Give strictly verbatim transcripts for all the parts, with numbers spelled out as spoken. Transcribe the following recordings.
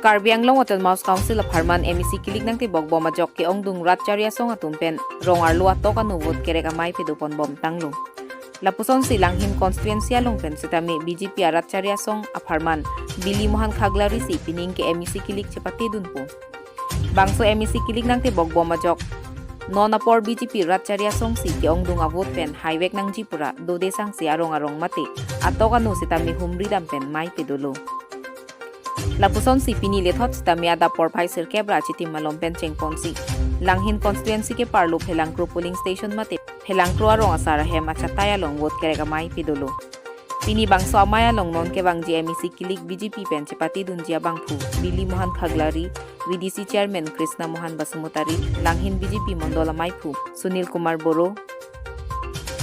Karbi Anglong Autonomous Council apharman M A C kilik nangtebok bom ajok ke-ongdung rat chari asong atum pen rong arlo atok anu vote kerek amei pedopon bom tanglo. Lapusonsi Langhin constituency along pen sitame B J P arat chari asong apharman Bili Mohan Khaglari si pining ke M A C kilik chepatedunpo. Bangso M A C kilik nangtebok bom ajok non apor B J P rat chari asong si ke-ongdung avote pen haivek nangji pura dode sangse arong arong mate atok anu sitame humri dam pen mei pedolo. Lapusonsi pini lethot sitame adap porphai sirkep ra chitim malom pen chengponsi Langhin constituency ke-arlo Phelangkro polling station mate Phelangkro arong asar ahem achatai along vote kerek amei pedolo. Pini bangso amei along non kevangji M A C kilik B J P pen chepatedunji abangphu Bili Mohan Khaglari, V D C chairman Krishna Mohan Basumatary, Langhin B J P mondol ameiphu Sunil Kumar Boro,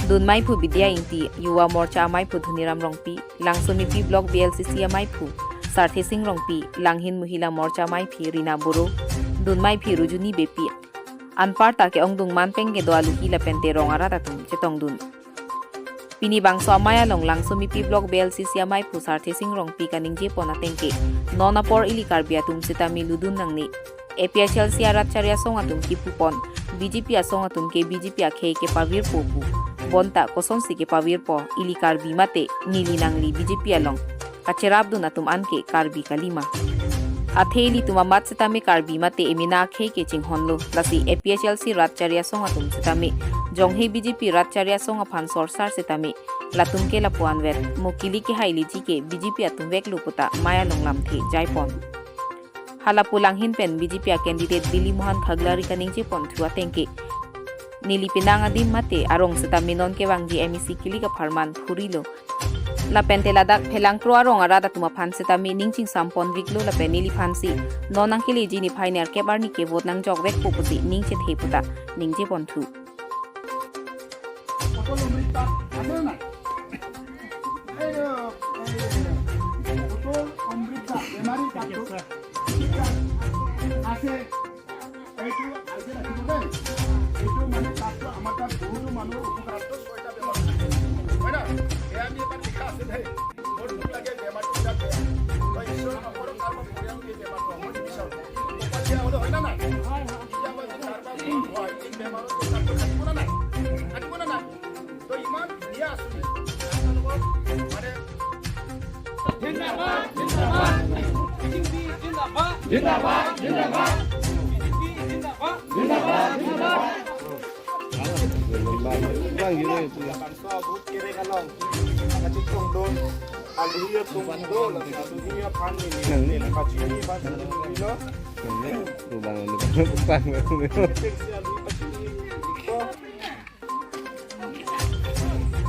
dunmeiphu Bidya Ingti, Yuva Morcha ameiphu Dhoniram Rongpi, Langsomipi Block B L C C ameiphu Sarthe Sing Rongpi, Langhin Mohila Morcha ameiphi Rina Boro, dunmeiphi Rujuni Beypi, anparta ke-ongdung man peng kedo aluhi lapente rong arat atum chetongdun. Pini bangso amei along Langsomipi Block B L C C ameiphu Sarthe Sing Rongpi kaningjepon ateng ke, non apor ili Karbi atum sitame ludun nangne. A P H L C arat chari asong atum kipupon, B J P asong atum ke B J P akhei kepavirpo pu. Bonta kosonsi kepavirpo, ili Karbi mate neli nangli B J P along kacherapdun atum anke Karbi kalima. Athe ilitum amat sitame Karbi mate emena akhei ke chinghonlo, lasi A P H L C rat chari asong atum sitame jonghe B J P rat chari asong aphan sorsar sitame latum ke lapu-anvet mo kilik kehaileji ke B J P atum veklo puta mei along lamthe jaipon. Halapu Langhin pen B J P a-candidate Bili Mohan Khaglari kaningjeponthu ateng ke, neli penang adim mate arong sitame non kevangji M A C kilik apharman phurilo. Lapente ladak Phelangkro arong arat atum aphan sitame ning chingsamponviklo lapen neliphansi non nangkeleji niphai nerkep arni ke vote nangjokvekpo pusi ning chethe puta ningjeponthu. এইটো, এই, এইটো অমৃতা, বেমাৰী কাৰ্ডটো আছে। এইটো ভালকে ৰাখিব দেই। এইটো মানে কাৰ্ডটো আমাৰ তাত বহুতো মানুহৰ উপকাৰটো ছয়টা বেমাৰ থাকে। হয় না? এয়া আমি এবাৰ লিখা আছে দেই। মোৰ ভোক লাগে, বেমাৰটো বিৰাট বেয়া। মই ঈশ্বৰৰ নকৰক, কাৰোবাৰ পৰিয়াল এই বেমাৰটো হ'ব নিবিচাৰোঁ। উপায় দিয়া হ'লে হয় না নাই? কেতিয়াবা যদি কাৰোবাৰ হয়, এই বেমাৰত এই কাৰ্ডটো থাকিব না নাই? থাকিব না নাই? তো ইমান ধুনীয়া আঁচনি। আপোনালোকৰ মানে জিন্দাবাদ, জিন্দাবাদ। বিজেপি জিন্দাবাদ। জিন্দাবাদ, জিন্দাবাদ। বিজেপি জিন্দাবাদ। জিন্দাবাদ, জিন্দাবাদ। Bangso avote kerek along, kachitongdun, aluhi atum do, aluhi aphan neli, neli pachini, pachini lo. Neli, lubang, lubang, lubang. Aluhi pachini, to,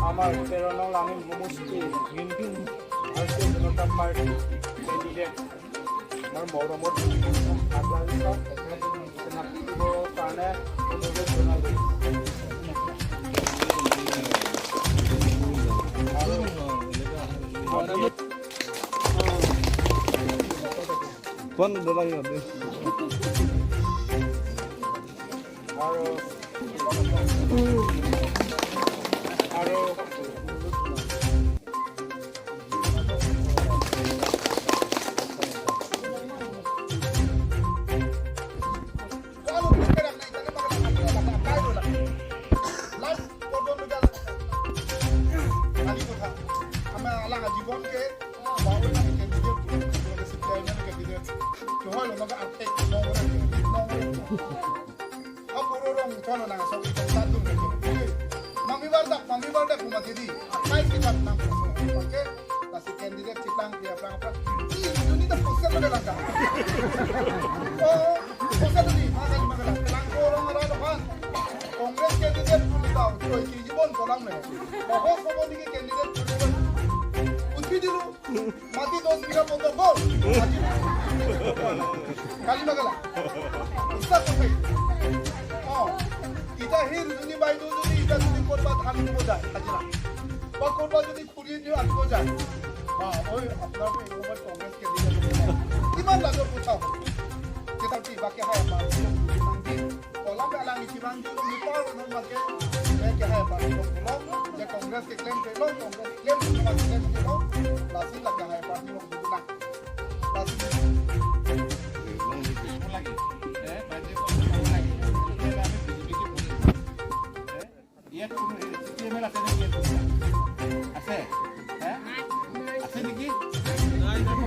আমাৰ তেৰ নং লাহিন সমষ্টি ভাৰতীয় জনতা পাৰ্টি কেণ্ডিডেট আমাৰ মৰমৰ আগবাঢ়িছে। তেখেতৰ কাৰণে অনুৰোধ জনালোঁ। আৰু, আৰু কোন দলাই? আৰু, আৰু Mami bardak, mami bardak, mama didi. Kai kita nang, oke. Lasi candidate chiplang dia plang plang. Ini, ini dah poster lagi langka. Oh, poster tadi, makan, makan. Langko orang ada depan. Congress candidate pun tahu, tuh iki jibon kolam nih. Bahwa semua ini candidate pun. Kunci dulu, mati dos biga potong gol. Mati. Kali makan. Usah sampai. Oh, kita hir ini baik dulu, kita ini korban ham ini bodoh, aja lah. Ba korban ini Puri dia aku aja. Ah, oi, apna bhi umar Congress ke liye. Iman la jo pucha. Kita ti baki hai apa? Kolam alang isi bang jo ni pa no make. Ke hai apa? Kolam, ya Congress ke claim ke lo, Congress claim ke lo, claim ke lo. Lasi la ke hai apa? Ni lo bukan. Lasi.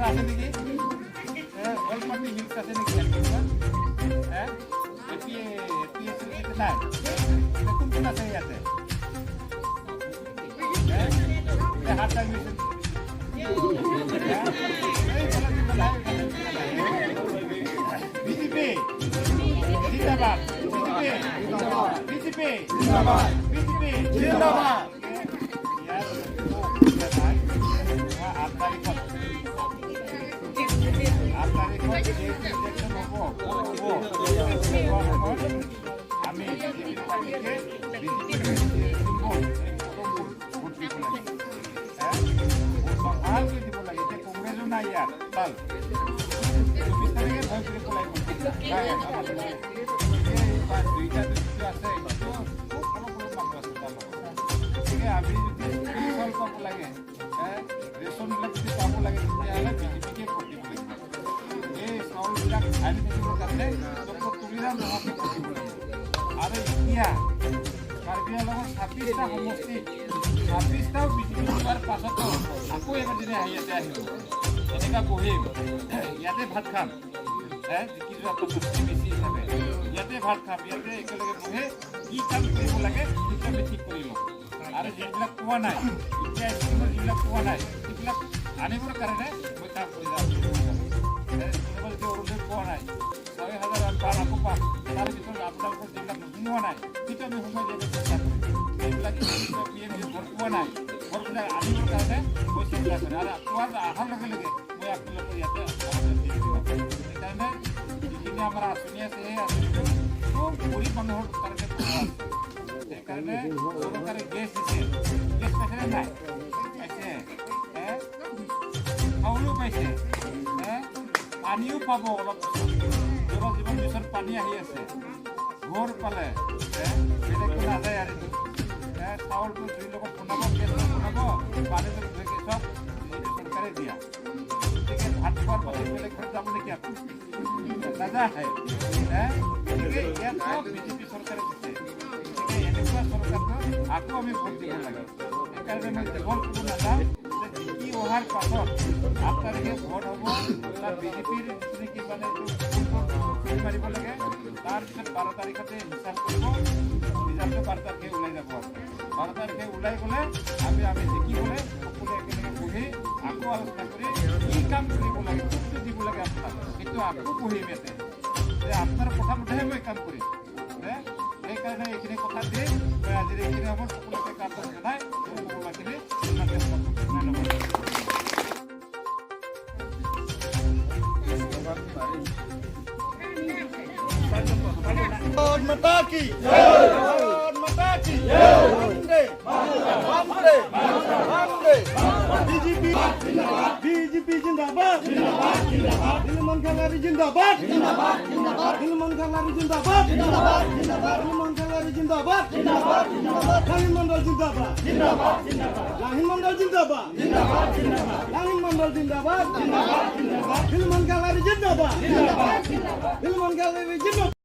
আছে নেকি? এ, all party hills আছে নেকি ইয়াত কোনোবা? হে? A P A, A P A চি নাই। এ, কোন কোন আছে ইয়াতে? হে? এ, হাত দাঙিছে। হে? এই, বলা, বলা, বি জে পি জিন্দাবাদ। বি জে পি জিন্দাবাদ। বি জে পি জিন্দাবাদ। বি জে পি জিন্দাবাদ। ইয়াৰ, আঠ তাৰিখত, আঠ তাৰিখত যে ইলেকশ্যন হ'ব, হ'ব, আমি বি জে পি পাৰ্টিকে, B J P symbol, vote দিব লাগে। হে? ভোট ভালকৈ দিব লাগে। এতিয়া কংগ্ৰেছো নাই ইয়াত। ভাল। চৌবিশ তাৰিখে ভয় কৰি পলাই গ'ল। নাই, আমাৰ নাই। এই বা দুইটা দুইটা আছে, এইটো খুব অলপ অলপ মানুহ আছে তাৰ লগত। গতিকে আমি যদি ফল পাব লাগে, হে, ৰেচনবিলাক যদি পাব লাগে, তেতিয়াহ'লে বি জে পিকে ভোট দিব লাগিব। এই চাউলবিলাক আনি থাকিবৰ কাৰণে ডক্টৰ তুলিৰাম ৰঙাকে ভোট দিব লাগিব। আৰু এতিয়া কাৰ্বি আংলঙৰ ছাব্বিশটা সমষ্টি, ছাব্বিশটাও বি জে পি যোৱাৰ পাছতো আকৌ এবাৰ যদি আহি ইয়াতে আহিব, এনেকা বহিম, ইয়াতে ভাত খাম, হে, জিকি যোৱাৰ পাছত এম এ চি হিচাপে ইয়াতে ভাত খাম, ইয়াতে একেলগে বহি কি কাম কৰিব লাগে, সেইটো আমি ঠিক কৰি লওঁ। আৰু যিবিলাক পোৱা নাই, এতিয়া স্কিমত যিবিলাক পোৱা নাই, সেইবিলাক আনিবৰ কাৰণে মই কাম কৰি যাম। এ, কোনোবা যদি অৰুণোদয় পোৱা নাই, ছয় হাজাৰ আঠ বাৰ আকৌ পাম, তাৰ ভিতৰত আপোনালোকৰ যিবিলাক নোসোমোৱা নাই, সেইটো আমি সোমাই দিয়াৰ চেষ্টা কৰিম। এইবিলাক পি এম জি ঘৰ পোৱা নাই, ঘৰবিলাক আনিবৰ কাৰণে মই চেষ্টা কৰিম। আৰু পোৱাৰ অহাৰ লগে লগে মই আপোনালোকৰ ইয়াতে অহাটো দি দিম। সেইকাৰণে যিখিনি আমাৰ আঁচনি আছে, সেই আঁচনিটো খুব গৰীব মানুহৰ কাৰণে কৰা আছে। সেইকাৰণে চৰকাৰে গেছ দিছে। গেছ পাইছেনে নাই? পাইছে। হে? চাউলো পাইছে। হে? পানীও পাব অলপ। জল জীৱন মিছন পানী আহি আছে। ঘৰ পালে, হে? বেলেগতো নাযায় আৰু এইটো। হে? চাউলটো জুইৰ লগত বনাব, গেছত বনাব, পানীটো ধুই চব চৰকাৰে দিয়া। গতিকে ভাত খোৱাৰ পাছত বেলেগ ঘৰত যাব নেকি আপুনি? নাযায়। হে? গতিকে ইয়াত চব বি জে পি চৰকাৰে দিছে। গতিকে এনেকুৱা চৰকাৰটো আকৌ আমি ভোট দিব লাগে। সেইকাৰণে মই দীঘল ক'ব নাযাওঁ যে জিকি অহাৰ পাছত আঠ তাৰিখে ভোট হ'ব, তাত বি জে পিৰ নেকি মানে এইটো কোনটো চিল মাৰিব লাগে, তাৰ পিছত বাৰ তাৰিখতে হিচাপ কৰিব, ৰিজাল্টটো বাৰ তাৰিখে ওলাই যাব। বাৰ তাৰিখে ওলাই গ'লে আমি, আমি জিকি গ'লে সকলোৱে একেলগে বহি আকৌ আলোচনা কৰি কি কাম কৰিব লাগে, কোনটো দিব লাগে আপোনাক, সেইটো আকৌ বহিম ইয়াতে। যে আপোনাৰ কথা মতেহে মই কাম কৰিম। নে? সেইকাৰণে এইখিনি কথা দি মই আজিৰ এইখিনি সময়ত সকলোকে কাম জনাই মোৰ কথাখিনি ইমানতে সমাপ্ত কৰিলোঁ। ধন্যবাদ। भारत माता की जय। भारत माता की जय। वंदे वंदे, वंदे। B J P, B J P जिंदाबाद। हिलमन खलारी जिंदाबाद। हिलमन खलारी जिंदाबाद। हिलमन खलारी जिंदाबाद। लाहिन मंडल जिंदाबाद। लाहिन मंडल जिंदाबाद। लाहिन मंडल जिंदाबाद। हिलमन खलारी जिंदाबाद। हिलमन खलारी जिंदाबाद।